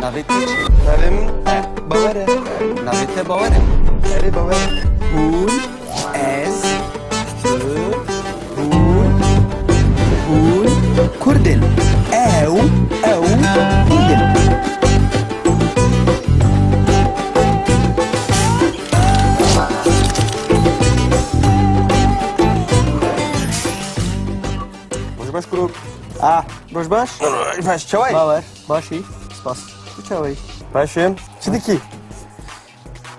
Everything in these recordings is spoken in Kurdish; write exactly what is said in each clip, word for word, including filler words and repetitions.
Navê te çi? Navê min Bawer e. Navê te Bawer e? Erê, Bawer e. Hûn, ez, tu, hûn, hûn Kurd in. Ew, ew Kurd in. Roj baş kuro. Ah, roj baş. Roj baş, çawa yî? Bawer, baş î. Spas. Tu çawa yî? Baş im. Çi dikî?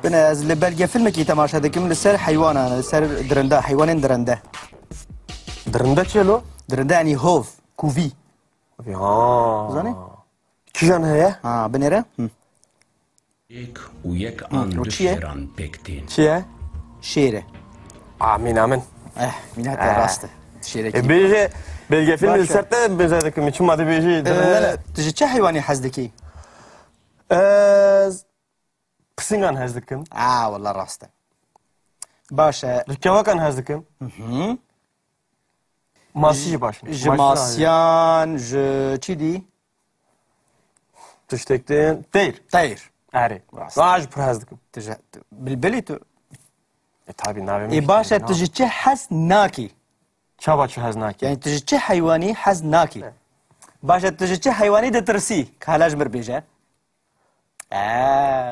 Bine, ez li belgefilmekî temaşe dikim li ser heywanan, li ser dirinde, heywanên dirinde. Dirinde çi ye lo? Dirinde, yanî hov, kuvî. Ya. Zanî? Kîjan heye? Ha, binêre? Hı. Yek û yek Hı, an o du çi ye? Şêran pêk tên. Çi ye? Şêr e. A, mîna min. Eh, mîna te Eh. rast e. Şêrekî. E, bêje, belgefilm Baş e. Ser te bêje dikim, çima dibêjî? Dirinde ne? Eh, tu ji çi heywanî hez dikî? Ez pisingan hez dikim. A, wela rast e. Baş e. Ji kewakan hez dikim. Hı hı. Masî jî baş in. Ji Masî masiyan, ji çi dî? Tiştek din. Teyr. Teyr. Erê. Rast. Aa, jî pir hez dikim. Tu ji, tu, bilbilî tu. E, tabî navê min Ê, jî baş e, Teyr, tu na. Ji çi hez nakî? Çawa çi hez nakî? Yani tu ji çi heywanî hez nakî? E. Baş e, tu ji çi heywanî ditirsî? Ka hala ji mir bêje. Ee.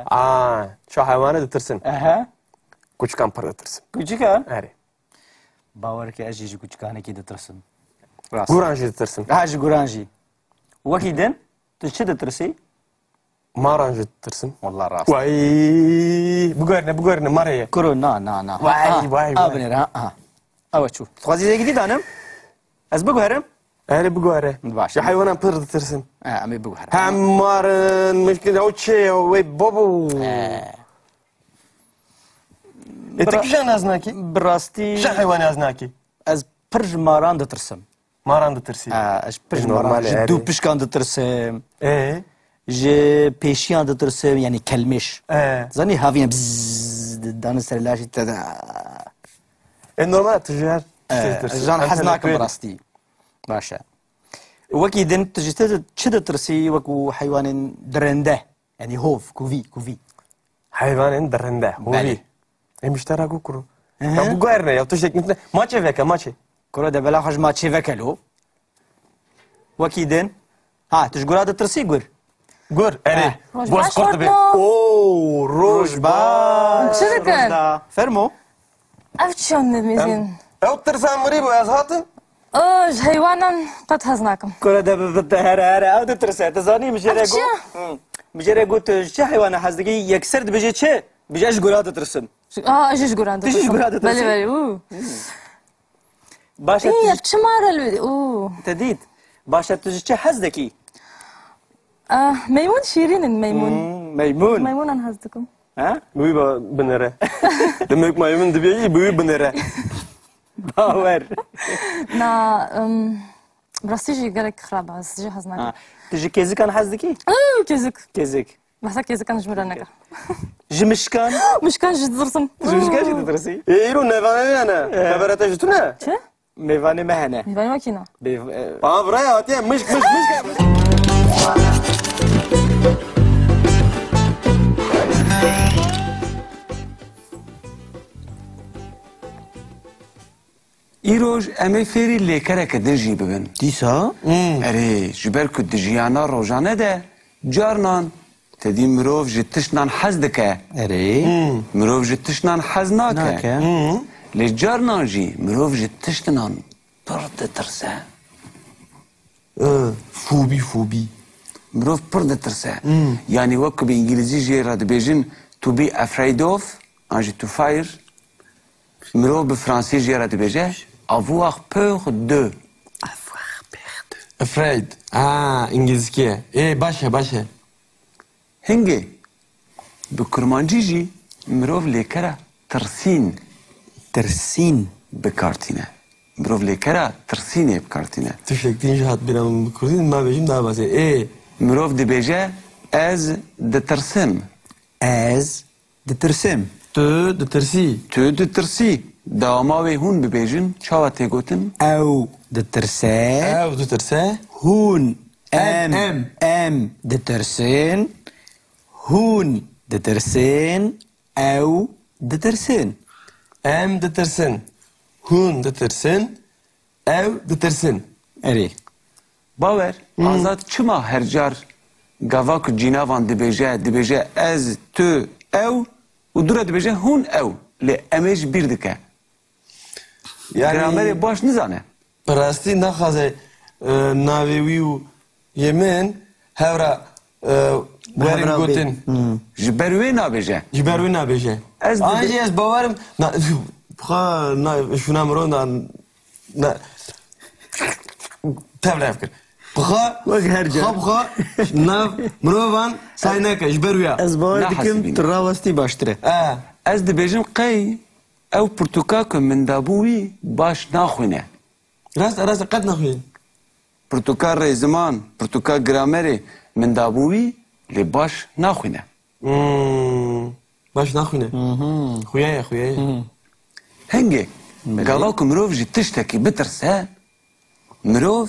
Aa, çi heywanî ditirsin? Aha. Kuçikan pir ditirsin. Kuçikan? Erê. Bawer ke ez jî ji kuçikanekî ditirsim. Rast. Guran jî ditirsin. Ha, ji guran jî. Wekî din, tu çi ditirsî? Maran jî ditirsim. Wallah rast. Way, biguherine, biguherine, marê ye. Kuro, na, na, na. Vay, Ha, vay, ha, vay. Binêre, ha, ha. Ew çû. Dixwazî zêgidî danim? Ez biguherim? Erê, biguhere. Baş. Ji heywanan pir ditirsim. Ha, em ê biguherim. Hem marin, mişkin, ew çê ye, wey babo. Ee. E, tu Bira- kîjan hez nakî? Bi rastî Kîjan heywanî hez nakî? Ez pir ji maran ditirsim. Maran ditirsî? Ha, ez pir E, ji maran, normal e, ji erê. Dûpişkan ditirsim. E? Ji pêşiyan ditirsim, yani kelmêş. E. Zanî havîne bzzz, dane ser laşî te de. E, normal, tu ji her tiştê E, ditirsin. Jan Em hez tenê nakim pê bi rastî. Baş e. Wekî din, tu ji te çi ditirsî, wekû heywanên dirinde? Yani hov, kuvî, kuvî. Heywanên dirinde, hovî. Belê. Em ji te re got kuro. Hı hı. Ya biguherine, ya tiştek min tune. Maçê veke, maçê. Kuro de bela xwe ji maçê veke lo. Wekî din. Ha, tu ji gura ditirsî gur? Gur, erê. Eh. Roj baş, Hortno. Oo, roj baş. Çi dikin? Roj da. Fermo. Ev çiyan dibêjin? Ew tirsa mirî bû, ez hatim. O, ji heywanan qet hez nakim. Kuro de bi, bi, bi, here, here, ew ditirse. Tu zanî, min jê re got. Ev çi ye? Hı. Min jê re got, tu ji çi heywana hez dikî? Yekser dibêje çi? Bêje, ez ji gura ditirsim. Ji, a, ez jî ji guran ditirsim. Tu jî ji gura ditirsim? Belê, belê, û. Baş e, tu Î, ji ev çi mare li, û. Te dît. Baş e, tu ji çi hez dikî? Ah, meymûn şîrîn in, meymûn. Hmm, meymûn. Meymûnan hez dikim. Ha? Bi wî ba binêre. Demek maymun dibe yî, bi wî binêre. Bawer. Na, ım, bi rastî jî gelek xirab e, ez jî hez nakim. Ha. Tu ji kêzikan hez dikî? Uu, kêzik. Kêzik. Behsa kêzikan ji min re neke. Ji mişkan? Mişkan jî ditirsim. Ji mişkan jî ditirsî? Ê, îro nêvanê me hene. He. Xebera te ji tune? Çi? Mêvanê me hene. Mêvanê me kî ne? Bê, e, Aa, viraya hatiye mişk, mişk, mişk. Îroj em ê fêrî lêkereke din jî bibin. Dîsa? Hmm. Erê, ji ber ku di jiyana rojane de carnan Te dî mirov ji tiştnan hez dike. Erê. Hmm. Mirov ji tiştnan hez nake. Nake. Hmm. Lê carnan jî mirov ji tiştnan pir ditirse. Ee, fobi, fobi. Mirov pir ditirse. Hmm. Yanî wek ku bi îngilîzî jê re dibêjin, to be afraid of, an jî to fear. Mirov bi fransî jê re dibêje, avoir peur de. Avoir peur de. Afraid. Ha, îngilîzkî ye. Ê, baş e, baş e. Hingê bi kurmancî jî mirov lêkera tirsîn Tirsîn. bi kar tîne. Mirov lêkera tirsînê bi kar tîne. Tiştek din jî hat bîra min bi kurdî, ma bêjim daha basê. Ê. Mirov dibêje, ez ditirsim. Ez ditirsim. Tu ditirsî. Tu ditirsî. Dema wê hûn bibêjin, çawa tê gotin? Ew ditirse. Ew ditirse. Hûn, em, em, em. Em ditirsin. Hûn ditirsin, ew ditirsin. Em ditirsin. Hûn ditirsin. Ew ditirsin. Erê. Bawer, Hmm. Azad çima her car gava ku cînavan dibêje, dibêje ez, tu, ew û dû re dibêje hûn, ew, lê em ê ji bîr dike? Yani, gramerê baş nizane. Bi rastî naxwaze, e, navê wî û yê min hevra, e, werin gotin. Hmm. Ji ber wê nabêje. Ji ber wê nabêje. Ez An dibe- jî ez bawerim, na, xwe, na, şûna mirov na, na, tevrev kir. Bi xwe, Wek her ca. Xwe bi xwe nav mirovan say neke, ji ber wî ya. Ez bawer dikim, Nahesibîne. Tu rawestî baştir e. E. Ez dibêjim qey ew pirtûka ku min dabû wî baş naxwîne. Rast e, rast e, qet naxwîne. Pirtûka rêziman, pirtûka gramerê min dabû wî, lê baş naxwîne. Hmm, baş naxwîne. Mhm. Xuya ye, xuya ye. Mhm. Hingê, Belê. Gava ku mirov ji tiştekî bitirse, mirov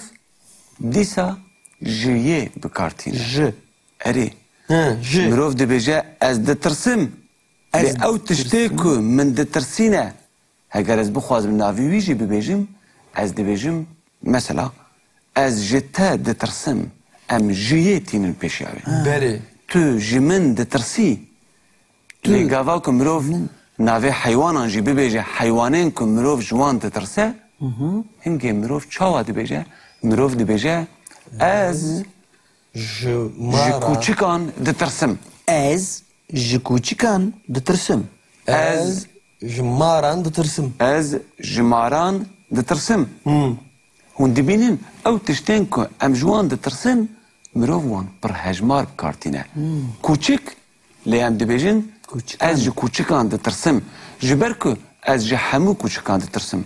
dîsa ji yê bi kar tîne. Ji. Erê. He, ji. Mirov dibêje, ez ditirsim. Ez Lê ew tiştê ditirsim. Ku min ditirsîne, heger ez bixwazim navê wî jî bibêjim, ez dibêjim, mesela, ez ji te ditirsim, em ji yê tînin pêşiya wê. Belê. Tu ji min ditirsî. Tu Lê gava ku mirov ji min navê heywanan jî bibêje, heywanên ku mirov ji wan ditirse, Hı hı. Hingê mirov çawa dibêje? Mirov dibêje, ez Ji ji maran. Kûçikan ditirsim. Ez ji kûçikan ditirsim. Ez Ez ji maran ditirsim. Ez ji maran ditirsim. Hmm. Hûn dibînin, ew tiştên ku em ji wan ditirsin, mirov wan pir hejmar bi kar tîne. Hmm. Kûçik, lê em dibêjin, Kûçikan. Ez ji kûçikan ditirsim. Ji ber ku ez ji hemû kûçikan ditirsim.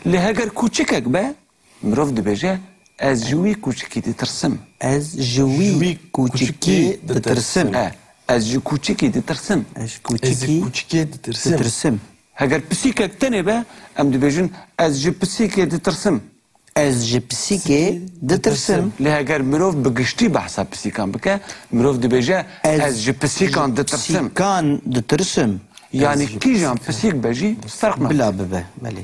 Lê heger kûçikek be, Mirov dibêje, ez ji wî kûçikî ditirsim. Ez ji wî Ji wî kûçikî kûçikî ditirsim. ditirsim. E, ez ji kûçikî ditirsim. Ez ji Ez ji kûçikî kûçikê ditirsim. ditirsim. Heger pisîkek tenê be, em dibêjin, ez ji pisîkê ditirsim. Ez ji pisîkê ditirsim. Lê heger mirov bi giştî behsa pisîkan bike, mirov dibêje, Ez ez ji pisîkan ji ditirsim. pisîkan ditirsim. Yanî Ez ji kîjan pisîkan pisîk be jî, ferq nake. Bila bibe, belê.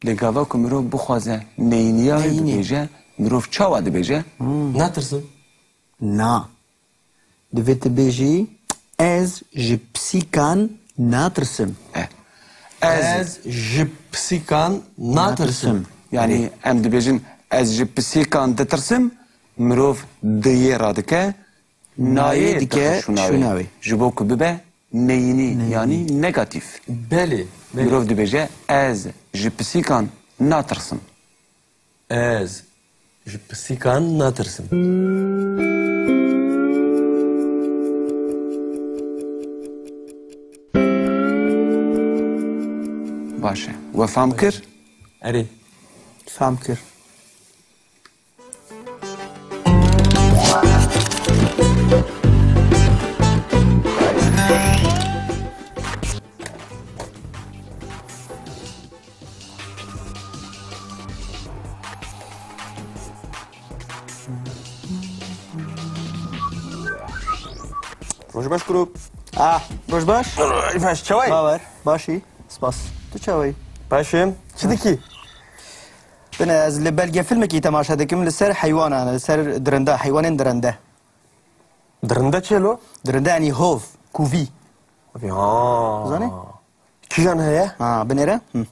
Lê gava ku mirov bixwaze neyîniya wê Neyînî. bibêje, mirov çawa dibêje? Hmm. Natirsim. Na. Divê tu bêjî, ez ji pisîkan natirsim. Eh. Ez Ez ji pisîkan natirsim. Natirsim. Yanî Erê. em dibêjin, ez ji pisîkan ditirsim, mirov di yê radike, Nayê nayê dike dike şûna wê. şûna wê. Ji bo ku bibe neyînî, Neyînî. yanî negatîf. Belê, belê. Mirov dibêje, ez ji pisîkan natirsim. Ez ji pisîkan natirsim. Baş e. We fam kir? Erê. Fam kir. Roj baş, grup. Ah, roj baş. Roj baş, çaway? Bawer, başî. Spas. Tu çaway? Başim. Çi dikî? Bine, ez li belgefilmekî temaşe dikim, li ser heywanan, li ser dirinde, heywanên dirinde. Dirinde çi lo? Dirinde, yanî hov, kuvî. Kuvî, ha. Zanî? Kîjan heye? Ha, binêre? Hı.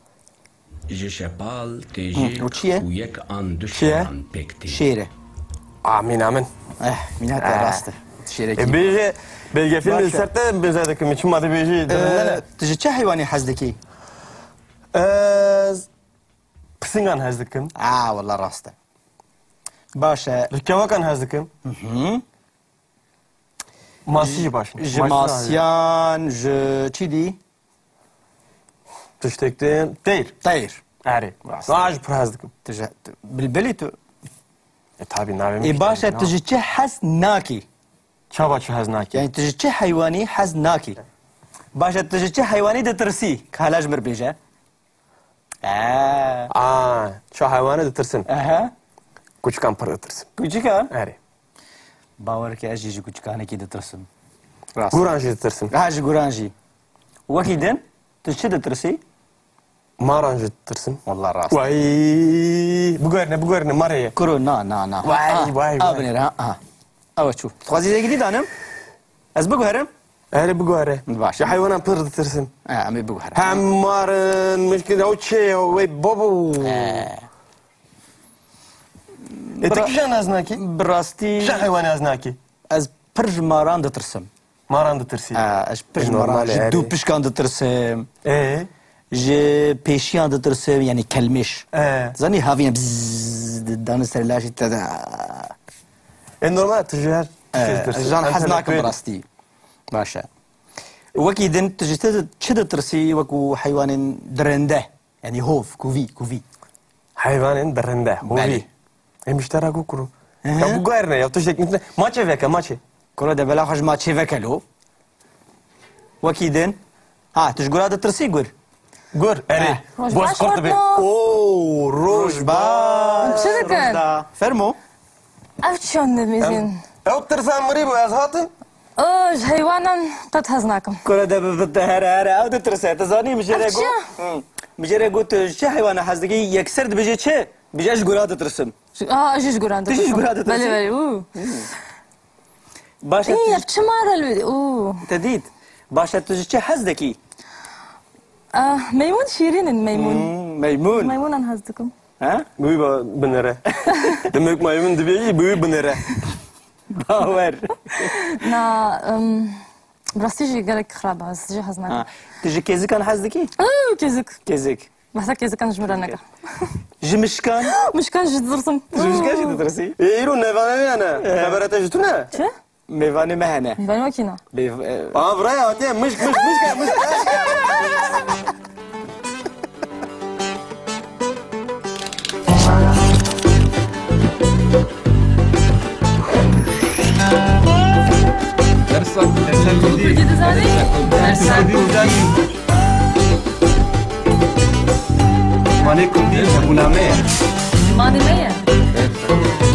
Ji şepal tê Hı, jê o çi ye? Û yek an du Çi ye? Şêran pêk tê. Şêr e. Amin, amin. Eh, mîna te Eh. rast e. Şêrekî. E, bêje, belgefîlm Baş e. Ser te bêze dikim, çima dibêjî, dirinde ne? Eh, tu ji çi heywanî hez dikî? Ez pisingan hez dikim. Ah, wela rast e. Baş e. Ji kevakan hez dikim. Hı hı. Masî jî baş in. Ji Masî masiyan, ji çi dî? Tiştek tên teyr. Teyr. Erê. Rast. Daha jî pir hez dikim. Tu ji, tu, bilbilî tu. E, tabii, navê min Ê, baş e, tu ji çi hez nakî? Çava çi hez nakî? Yani tu ji çi heywanî hez nakî? Baş e, tu ji çi heywanî ditirsî? Ka hela ji mir bêje. Ee. Aa, çi heywanê ditirsin? Aha. Kuçikan pir ditirsin. Kuçikan? Erê. Bawer ke ez jî ji kuçikanekî ditirsim. Rast. Guran jî ditirsin. Ha, ji guran jî. Wekî din, tu çi ditirsî? Maran jî ditirsim. Wallah rast. Way! Biguherine, biguherine, marê ye. Kuro, na, na, na. Way, Ah, way, ah, way. Binêre, ha, ha. Ew çû. Dixwazî zêgidî danim? Ez biguherim? Erê, biguhere. Baş. Ji heywanan pir ditirsim. Ha, em ê biguherim. Hem marin, mişkin, ew çê ye, wey babo. Ee. E, tu Bira- kîjan ez nakî? Bi rastî Kîjan heywanê ez nakî? Ez pir ji maran ditirsim. Maran ditirsî? Ha, ez pir E, ji maran, normal e, ji erê. Dûpişkan ditirsim. E? Ji pêşiyan ditirsim, yanî kelmêş. E. Zanî havîn bzzz dane ser laşî te de. E, normal, tu ji her E, tiştê ditirsî. Jan Em hez nakim bi rastî. Baş e. Wekî din, tu ji te çi ditirsî, wekû heywanên dirinde? Yanî hov, kuvî, kuvî. Heywanên dirinde, hovî. Belê. Em îştera ku kuro. Hı hı. Ya biguherine, ya tiştek nutine. Maçê veke, maçê. Kuro de bela xwe ji maçê veke lo. Wekî din. Ha, tu ji gura ditirsî gur? Gur, erê. Heh. Roj baş, Fatma. Oo, roj baş. Çi dikin? Roj da. Fermo. Ev çiyan dimîzin? Ew tirsa mirî bû, ez hatim. O, ji heywanan qet hez nakim. Kuro de bi, bi, here, here, ew ditirse. Tu zanî, min jê re got. Ev çi? Hı. Min jê re got, tu ji çi heywana hez dikî? Yekser dibêje çi? Bêje, ez ji gura ditirsim. Ji, a, ez jî ji guran ditirsim. Tu jî ji gura ditirsim? Belê, belê, û. Hı. Baş e, Î, tu ev çi mare li, û. Te dît. Baş e, tu ji çi hez dikî? Ah, meymûn şîrîn in, meymûn. Hmm, meymûn. Meymûnan hez dikim. Ha? Bi wî ba-, binêre. Demek maymun dibêjî, bi wî binêre. Bawer. Na, em, bi rastî jî gelek xirab e, ez jî hez nakim. Ha. Tu ji kêzikan hez dikî? Iu, kêzik. Kêzik. Behsa kêzikan ji min re neke. Ji mişkan? Mişkan jî ditirsim. Ji mişkan jî ditirsî? Ê, îro nêvanê me hene. He. Xebera te ji tune? Çi? Mêvanê me hene. Mêvanê me kî ne? Bê-, e, A, viraya hatiye, mişk, mişk, mişk, mişk. Dersa, dersa kurdî. Kurdî dizanî? Dersa kurdî. Zimanê kurdî hebûna me ye. Zimanê me ye. Evet.